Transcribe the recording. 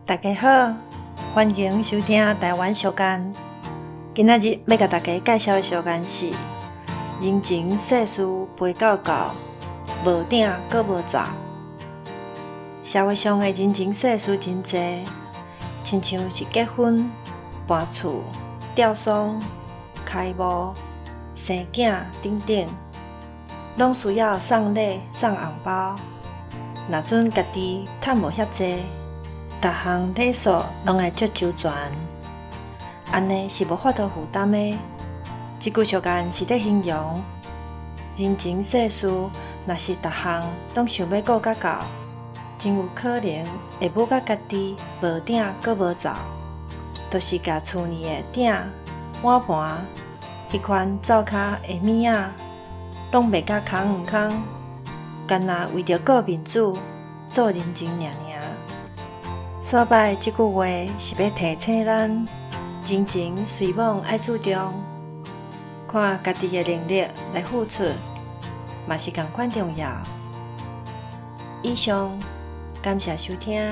大家好，歡迎收聽台灣小間。今仔日欲共大家介紹的小間是人情世事陪到到，無鼎閣無灶。社會上的人情世事真濟，親像是結婚、搬厝、吊喪、開幕、生囝等等，攏需要送禮、送紅包。若準家己趁無遐濟，逐項禮數攏愛足周全，按呢是無法度負擔的。這句俗諺是咧形容人情世事，若是逐項攏想欲顧甲到，真有可能會舞甲家己無鼎閣無灶，就是共厝裡的鼎、碗盤、彼款灶跤的物仔，攏賣甲空毋空，干焦為著顧面子、做人情爾爾。所以這句話是欲提醒咱，人情雖罔愛注重，看家己的能力來付出，嘛是仝款重要。以上，感謝收聽。